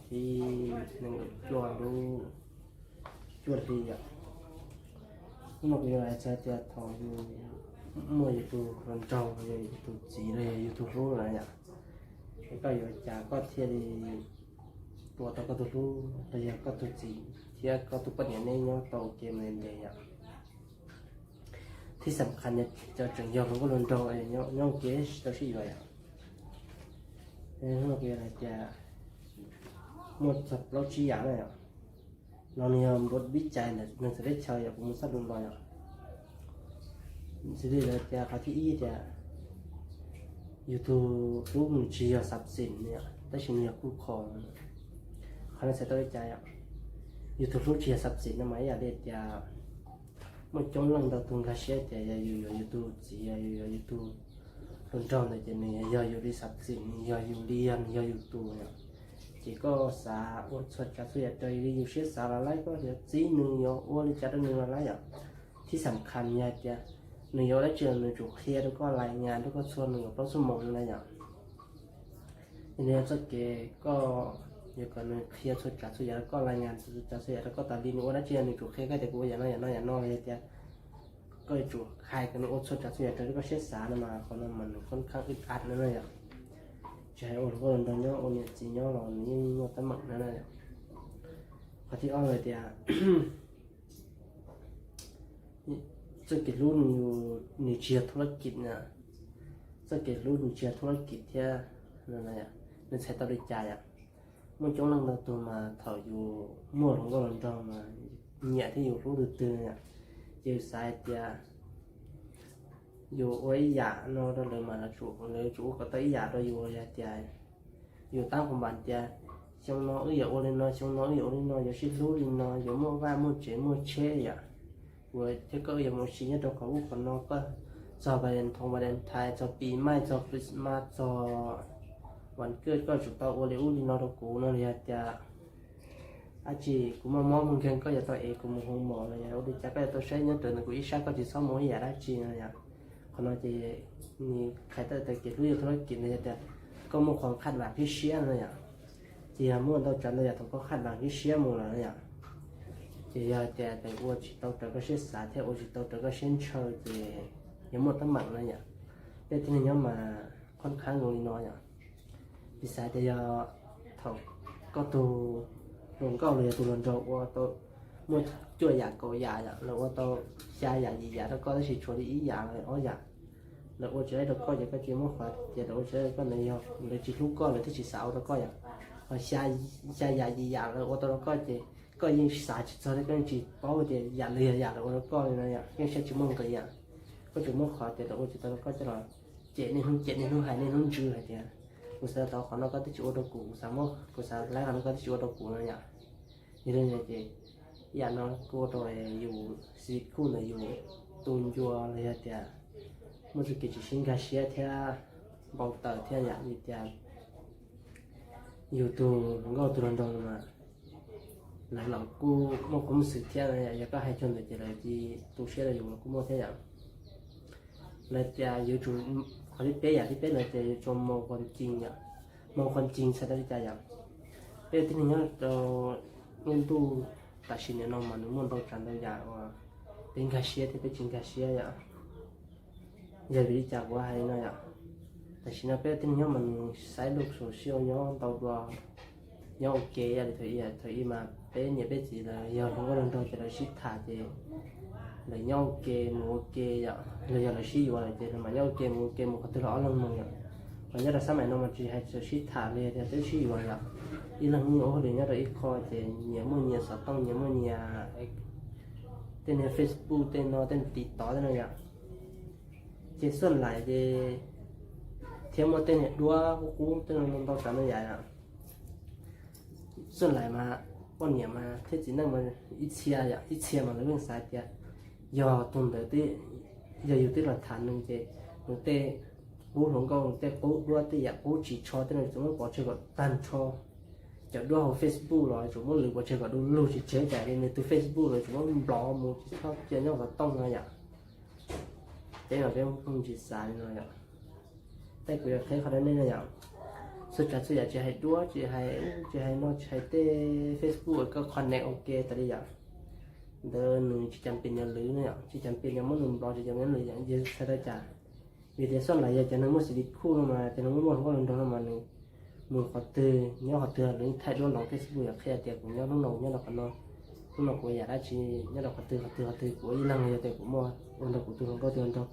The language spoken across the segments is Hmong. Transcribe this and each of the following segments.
Thib nees nkaum cuaj lub cuaj hli yom. Hnub no kuv yuav hais txog tias thaum yus muaj yus tus hluas nraug, yog yus tus txiv los yog yus tus hlub lawm yom, es koj yuav ua cas koj thiaj li tua tau koj tus hlub los yog koj tus txiv thiab koj tus poj niam nej nyob tau ua ke ntev ntev yom. Thib xam khas cov tseem yog hluas nkauj hluas nraug nyob ua ke tsis tau sib yuav yom. Hnub no kuv yuav hais tias muaj txog plaub tsib yam na yom. No nws yog npua vib cai ntawm nws txawm teb chaws yom, kuv mus txoj lus los yom. Xws li lawv tias qhov thib ib tias yus tus hlub nws tsis yog xav xim yom, tab sis nws yog kuj kho. Qhov no txhais tau li cas yom? Yus tus hlub tsis yog xav xim no mas ib yam li tias muaj coob leej ntau tus nkag siab tias yog yus yuav yus tus txiv, yog yus yuav yus tus hluas nraug ntawd ces nws yog yus li xav xim, nws yog yus li, yog nws yog yus tus yom. Ces koj xav ua txhua tsav txhua yam raws li yus siab xav los laib, koj yuav txib nws, yuav ua li cas rau nws los laib yom. Thib xam khas yog hais tias nws yuav ua dab tsi los nws tsum qhia rau koj, lais ngas rau koj txhua nws yuav plaub xuab moos no na yom. Yog nws yog txoj kev koj yuav kom nws qhia txhua tsav txhua yam rau koj, lais ngas txhua tsav txhua yam rau koj, tas li nws ua dab tsi nws tsum qhia koj tias kuv ua yam no yam no yam no los yog tias koj yuav tsum hais kom nws ua txhua tsav txhua yam raws li koj siab xav no mas qhov no mas nws khoob khaab wb av no na yom. Tsis hais ua hluas nkauj hluas nraug nyob, ua niam txiv nyob los nws yeej muaj teeb meem no na yom. Qhov thib ob hais tias txoj kev hlub nws tsis yog thub lab kis na, txoj kev hlub nws tsis yog thub lab kis thiab. Nws txhais tau li cas yom? Muaj coob leej ntau tus mas thaum yus muaj hluas nkauj hluas nraug mas nyiam thiab yus hlub tus twg yom, ces yus xav hais tias yus ua ib yam no rau lawv mas lawv tsum ua kom tau ib yam rau yus, yog tias yus tab qhov npas tias xyoo no wb yuav ua li no, xyoo no wb yuav ua li no, yuav sib hlub li no, yuav muaj vaj muaj tsev muaj tsheb yom. Kuv thiab koj wb yuav mus ua si nyob rau qhov ub qhov no, koj txog Valentine, Valentine, txog pis maij, txog Christmas, txog vas kawj koj tsum tau ua li ub li no rau kuv no, los yog tias dab tsi kuv muaj mob muaj nkeeg koj yuav tau ev kuv mus hoo mos los yog ua li cas koj yuav tau saib nyob raws ntawm kuv ib sab, koj tsis txhob mus ib yam dab tsi no yom. Qhov no ces nws qhais tau tias kev hlub yog thub lab kis no yog tias koj muaj qhov khaj vam thiab siab no yom. Ces yog muaj ntau tsav ntau yam thaum koj khaj vam thiab siab mus lawm no yom, ces yog tias ua tsis tau raws koj siab xav thiab ua tsis tau raws koj siab ntshaw ces yuav muaj teeb meem no yom. Peb tib neeg nyob mas khoob khaab zoo li no yom. Piv xam tias yog thaum koj tus hluas nkauj los yog tus hluas nraug ua tau muaj cuaj yam kaum yam yom, lawv ua tau xya yam yim yam rau koj tab sis tshuav li ib yam los ob yam lawv ua tsis laib rau koj ces koj cia muab qhuav tias lawv ua tsis laib rau koj ntawd yog lawv tsis hlub koj lawv thiaj tsis xav ua rau koj yom. Ho xya yam yim yam lawv ua tau rau koj ces koj yeej xav tsis txog thiab koj yeej tsis paub tias yam lawv yog yam lawv ua rau koj li no yom, yeej saib tsis muaj nqis yom. Koj tsuas muab qhuav tias lawv ua tsis tau rau koj coj los cem niaj hnub, cem niaj hnub, hais niaj hnub ntsws hais tias kuv xav tau qhov no koj twb tsis ua rau kuv, kuv xav muab, kuv xav laib qhov no koj twb tsis ua rau kuv no yom. Yog li no ces ib yam no kuj ua rau yus xis khuj ntawm yus tu ncua los yog tias muaj txoj kev tsis sib nkag siab thiab npau taws thiab yom, vim tias yus tus hluas nkauj tus hluas nraug no mas lawv los kuj muaj qhov muaj xwm thiab, yog koj hais cuag ntawd ces lawv cia tu siab rau yus los kuj muaj thiab yom. Lawv tias yuav tsum, qhov thib peb, yam thib peb lawv tias yuav tsum mos qhov cim yom. Mos qhov cim txhais tau li cas yom? Peb tib neeg nyob rau lub ntuj tam sim niaj no mas nws muaj ntau tsav ntau yam uas peb nkag siab thiab peb tsis nkag siab yom. Yog vim li cas kuv hais li no yom? Tam sim no peb tib neeg nyob mas nws xaiv lub social nyob ntau dua, nyob ua ke ib yam li thaum ub, thaum ub mas peb niam peb txiv lawv yog hluas nkauj hluas nraug ces lawv sib tham ces lawv nyob ua ke mus ua ke yom, los yog lawv sib yuav lawm ces lawv mam nyob ua ke mus ua ke mus qhov twg los ob leeg mus yom. Ho nyob rau xab maim no mas tsis hais txawm sib tham li tias twb sib yuav yom, ib leeg yeej ua hauj lwm nyob rau ib qho ces nyias muaj nyias xov tooj, nyias muaj nyias tej niag Facebook tej no, tej TikTok tej no yom. Ces xuaj laim ces thiab muaj tej niag duab qub qub tej no ntau tsav ntau yam yom. Xuaj laim mas poj niam mas thiab txiv neej mas ib txhia yom, ib txhia mas lawv yeej xav tias yog tus ntawd, yog yus twb los tham nws ces nws tej qub hluas nkauj, nws tej qub duab, tej yam qub tsis tsho tej no tsuas muab pov tseg kom tag nrho. Cov duab hauv Facebook los tsuas muab lwm pov tseg kom du lug tsis tseg, cas li nws tus Facebook los tsuas muab nplov mus tsis txhob cia nyob xov tooj no yom. Peb mas peb pheej tsis xav li no yom. Tej kuv yuav qhia qhov rau nej no yom. Txhua tsav txhua yam tsis hais duab, tsis hais ub tsis hais no, tsis hais tej Facebook uas koj connect ua ke tas li yom, ntawd nws tsis cam pes nyog lwv no yom, tsis cam pes nyog muab nws block, tsis cam pes nyog lwv yom, yog txhais tau cas? Vim tias xoj lais yog cov neeg muaj xim li khuj no mas, cov neeg muaj muaj hluas nkauj hluas nraug no mas nws mus qhov twg nyob qhov twg los yeej thaij duab ntawm Facebook yom, qhia tias kuv nyob hnub no, kuv nyob rau qhov no, hnub no kuv ua yam dab tsi, nyob rau qhov twg qhov twg qhov twg, kuv ua ib leeg los yog tias kuv muaj ua nrog kuv tus hluas nkauj tus hluas nraug.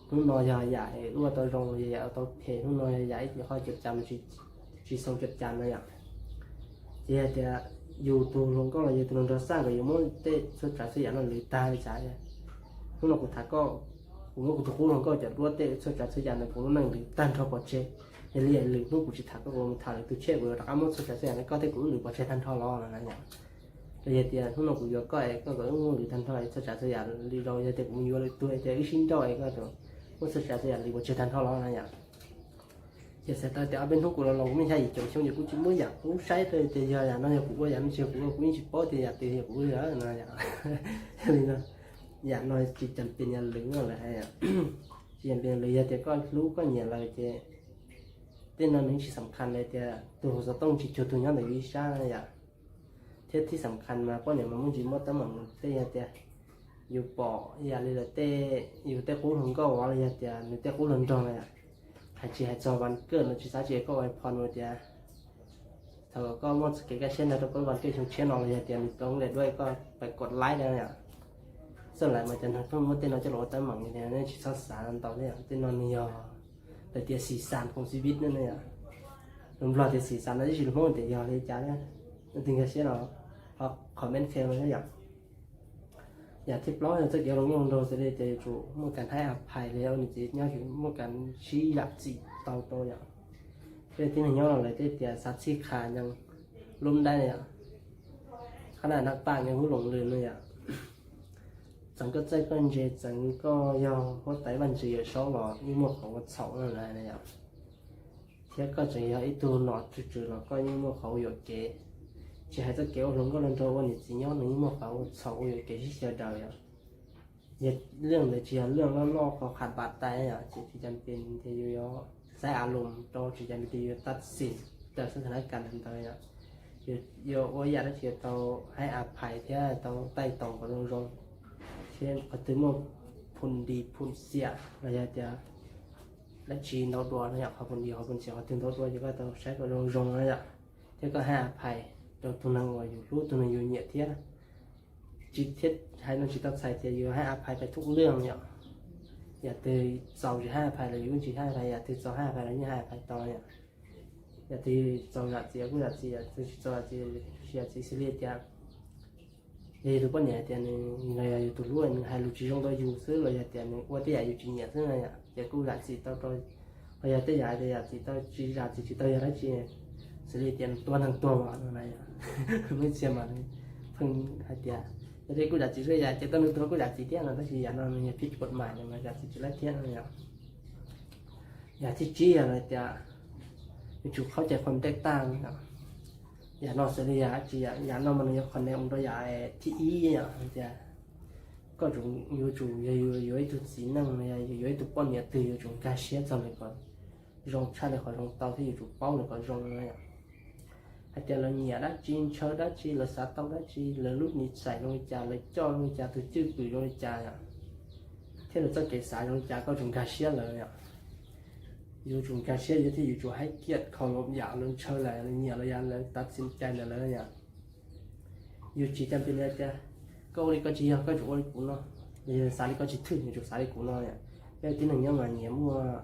Hnub no yog yam ua tau zoo los yog yam ua tau phem, hnub no yog yam ib ce qhov cam cam, tsis xaus cam cam no yom. Ces yog tias yus tus hluas nkauj los yog tus hluas nraug xaj kom yus muab tej txhua tsav txhua yam no lwv tag li cas, hnub no kuv tham koj, kuv muab kuv tus qub hluas nkauj cov duab tej txhua tsav txhua yam ntawm kuv lub neej lwv tag nrho pov tseg. Yog li lwm hnub kuv tsis tham koj, kuv mus tham lwm tus tshiab, kuv rov qab muab txhua tsav txhua yam no koj thiab kuv lub lwv pov tseg tag nrho los no na yom. Los yog tias hnub no kuv yuav koj es koj kom wb muab lwv tag nrho txhua tsav txhua yam li rau, yog tias kuv mus yuav lwm tus es tias wb sib nrauj es koj muab txhua tsav txhua yam lwv pov tseg tag nrho los na yom. Ces xav tau tias ob peb hnub kuv los laus kuv muaj xya yim caum xyoo ces kuv tsis muaj yam kuv saib rau tias yog yam no yog kuv ua, yam no tsis yog kuv ua, kuv yeej tsis paub tias yam twg yog kuv ua no. Yog li no, yam no tsis cam pes nyog lwv no lawm hais. Tsis cam pes nyog lwv, yog tias koj hlub koj nyiam lawm ces tej no nws tsis xam khas li tias tus hauv xov tooj tsis cuag tus nyob ntawm yus ib sab yom. Thiab tib xam khas mas poj niam mas muaj ntsis muab teeb meem tej yog tias yus pom yam li lawv tej, yus tej qub hluas nkauj los yog tias nws tej qub hluas nraug na yom, hais tsis hais txog vas kawj no tsis xav tsis koj ua phom no tias thaum koj muaj txoj kev kaj siab ntawd rau koj vas kawj xyoo tshiab no los yog tias nws tau nqe duab koj pais kos laib na yom. Xoj lais mas cov neeg pheej muab tej no coj los ua teeb meem tias nej tsis txhob xav ntau thiab, tej no nws yog lawv tias xis xas khoom xi vib ne yom. Lus Nplog tias xis xas no ib tsis lus Hmoob tias yog li cas na, leej twg nkag siab los ho comment qhia no thiab yom. Yam thib plaub yog txoj kev ua hluas nkauj hluas nraug xws li tias yuav tsum muaj kas haib a phais li ua niam txiv nyob, yuav tsum muaj kas sib zam txim tau rau yom. Peb tib neeg nyob los lawv tej tias xav txhij qha nyees lub ntaib yom, qhab naj nab paj nyees hub loos lws no yom. Txeev koj txaij koj ntse, txeev koj yog huab tais vaj ntxwv Yawm Saub los yeej muaj qhov ua txhaum no na yom. Thiab koj tseem yog ib tug nom tswv tswv los koj yeej muaj qhov ua yuam kev. Tsis hais txoj kev ua hluas nkauj hluas nraug ua niam txiv nyob nws yeej muaj qhov ua txhaum ua yuam kev sib xyaw daws yom. Yog leej ntawd tsis yog leej loj loj qhov qhas npam tais yom, ces tsis cas pes tias yus yuav xaiv a lum rau, tsis cas pes tias yus yuav tab xim raws xub thas nab kas ntawd yom. Yuav ua ib yam dab tsi yuav tau haib a phais thiab tau taij taus kom zoo zoo, thiab qhov twg muaj phum nris phum xiam los yog tias dab tsi ntau dua no yom, qhov phum nris qhov phum xiam qhov twg ntau dua ces koj tau saib kom zoo zoo na yom. Thiab koj haib a phais rau tus neeg uas yus hlub tus neeg yus nyiam thiab. Tsis thiab hais no tsis tau txhais tias yus haib a phais pais thoob leej yom. Yam twg txaus tsis haib a phais los yus yeej tsis haib a phais, yam twg txaus haib a phais los yeej haib a phais tau yom. Yam twg txaus zam txim kuj zam txim, yam twg tsis txaus zam txim tsis zam txim, xws li tias yog yus tus poj niam hais tias nws los yog yus tus hlub nws hais lus tsis zoo rau yus xwb los yog tias nws ua tej yam yus tsis nyiam xwb na yom, ces kuj zam txim tau rau. Los yog tej yam tias zam txim tau tsis zam txim tsis tau yog dab tsi, xws li tias nws tua neeg tuag mas no na yom, muaj ib txhia mas pheej hais tias yog li kuj zam txim xwb, yam ces tau neeg tuag kuj zam txim thiab no, tab sis yam no nws yog phij phuam mas no mas zam txim tsis laib thiab no yom. Yam thib tsib yog hais tias yuav tsum khaub cai qhuas nplej tag no. Yam no xws li yam dab tsi yom, yam no mas nws yuav connect mus rau yam thib ib yom, hais tias koj yuav tsum, yog yus yuav ib tug txiv neej los yog yus yuav ib tug poj niam twg yuav tsum nkag siab txog nws kom zoo tshaj li qhov zoo tau thiab yuav tsum paub nws kom zoo no yom. Hais tias lawv nyiam dab tsi, ntshaw dab tsi, lawv xav tau dab tsi, lawv lub nis xais zoo li cas, lawv coj zoo li cas, tus cwj pwm zoo li cas yom, thiab lawv txoj kev xav zoo li cas koj tsum nkag siab lawv yom. Yuav tsum nkag siab yus thiab yuav tsum haib kiaj kho lawv yam lawv ntshaw lawv nyiam los yog lawv tab txim cai ntawm lawv yom. Yus tsis cam pes li tias koj ua li koj tsis yog, koj tsum ua li kuv no, los yog xav li koj tsis thwj, yuav tsum xav li kuv no yom. Peb tib neeg nyob mas nyias muaj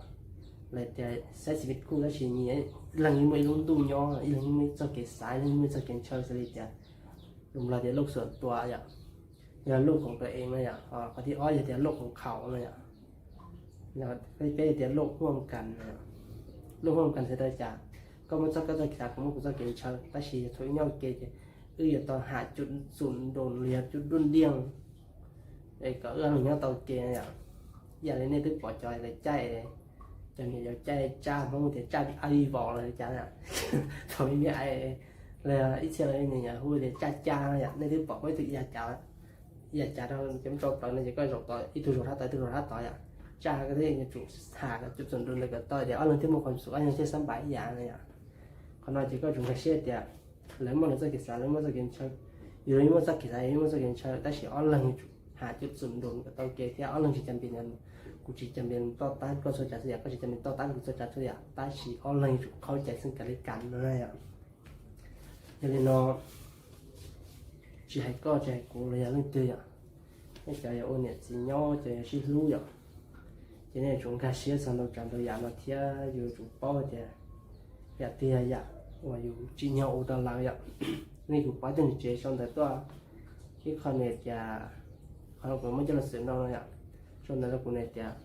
lawv tias xaiv xim li kuj tab sis nyias ib leeg yeej muaj ib lub ntuj nyob, ib leeg yeej muaj ib txoj kev xav, ib leeg yeej muaj ib txoj kev ntshaw xws li tias lus Nplog tias lub xuam tua yom, yog lub khoom rau ev no yom, qhov thib ob yog tias lub khoom khaum no yom. Peb tias lub huaj kas, lub huaj kas xws li cas, koj muaj txoj kab txoj kev xav, kuv muaj kuv txoj kev ntshaw, tab sis yog thaum wb nyob ua ke ces wb yuav tau ham cub xum nroos los yog cub dub ndiaj es kom wb leeg nyob tau ua ke yom. Yam li nej twb pom cov lawv caij, cov niam yau caij tsaj Hmoob tias tsaj a li vos los li cas, thaum me me los ib txhia los hu tias tsaj ca no yom, nej twb pom muaj ib tug ya cav, ya cav rau cov rau plaws no ces koj zaum tod ib tug zaum rhab tod ib tug zaum rhab tod yom. Tsaj koj thiaj yuav tsum ham cub xum nroos ntawd kom tau tias ob leeg thiaj muaj qhov xum, ob leeg thiaj xab npam ib yam no yom. Qhov no ces koj tsum nkag siab tias lawv muaj lawv txoj kev xav, lawv muaj txoj kev ntshaw, yus los yeej muaj txoj kev xav, yus muaj txoj kev ntshaw, tab sis ob leeg tsum ham coj xum nrau kom tau kev thiab ob leeg tsis cam pem, kuv tsis cam pem toj tab koj txhua tsav txhua yam, koj tsis cam pem toj tab kuv txhua tsav txhua yam, tab sis ob leeg tsum khaub cai xeeb kam li kam no na yom. Yog li no tsis hais koj tsis hais kuv los yog leej twg yom, nej cov yog ua niam txiv nyob cov yog sib hlub yom, ces nej tsum nkag siab txog ntau tsav ntau yam no thiab yus tsum paub tias yam twg yog yam uas yus tsim nyog ua rau lawv yom. Nej kuv pab tej nws tsev sau ntawv tuaj ib qho nws tias, qhov no kuv muab coj los xwm nrau no yom, sau ntawv rau kuv nws tias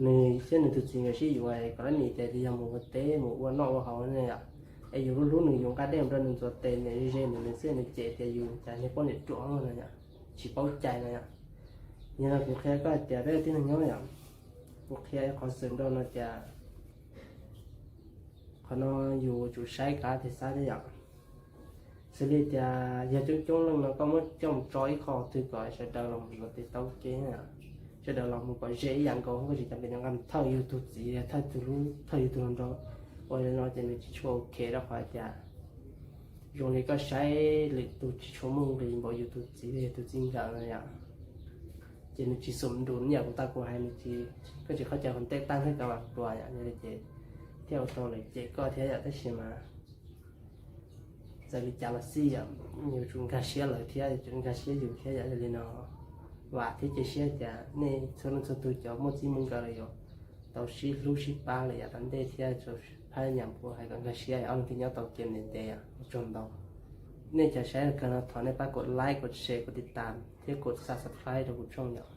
nws thiab nws tus txiv nkawd sib yuav kom lab nim tias yog mus ua teb mus ua noj ua haus ne yom, es yus hlub hlub nws yus nqa dej mus rau nws ntxuav tes nws ze nws nws xwb nws cem tias yus cas niag poj niam ruam no yom, tsis paub cai no yom. Yog no kuv qhia koj hais tias peb tib neeg nyob yom, kuv qhia qhov xwm nrau no tias qhov no yus tsum saib kav tes xav thiab yom. Xws li tias yog coob coob leej no koj muab coj mus tso ib qho twg kom sawv daws los mus ua tes taub kev, sawv daws los mus kom ze ib yam nkaus, koj tsis cam pem nqa thawj yus tus txiv thawj tus hlub thawj yus tus hluas nraug. Ua li no ces nws tsis tshua ok rau qhov tias zoo li koj saib lwm tus tsis tshua muaj nqis npaum yus tus txiv yog tus txij nkawm no yom. Ces nws tsis xum nrau ib yam kuv tau kuv hais, nws tsis, koj tsis qhov cai qhov ntej tag thiab koj vam tuas yom, yog li ces thiaj ua rau lawv cem koj thiab yom. Tab sis mas txawm li cas los xij yom, yus tsum nkag siab lawv thiab yus tsum nkag siab yus thiab yom. Yog li no vam thiab cia siab tias nej txhua leej txhua tus cov muaj txij muaj nkawm lawm yuav tau sib hlub sib pab lawm yav tom ntej thiab tau phab nyas puas hais kom nkag siab ob leeg thiaj nyob tau kev ntev ntev yom. Ua tsaug ntau. Nej cov saib kawg no thov nej pab kom like, kom share, kom tiv tam thiab kom subscribe rau kuv channel yom.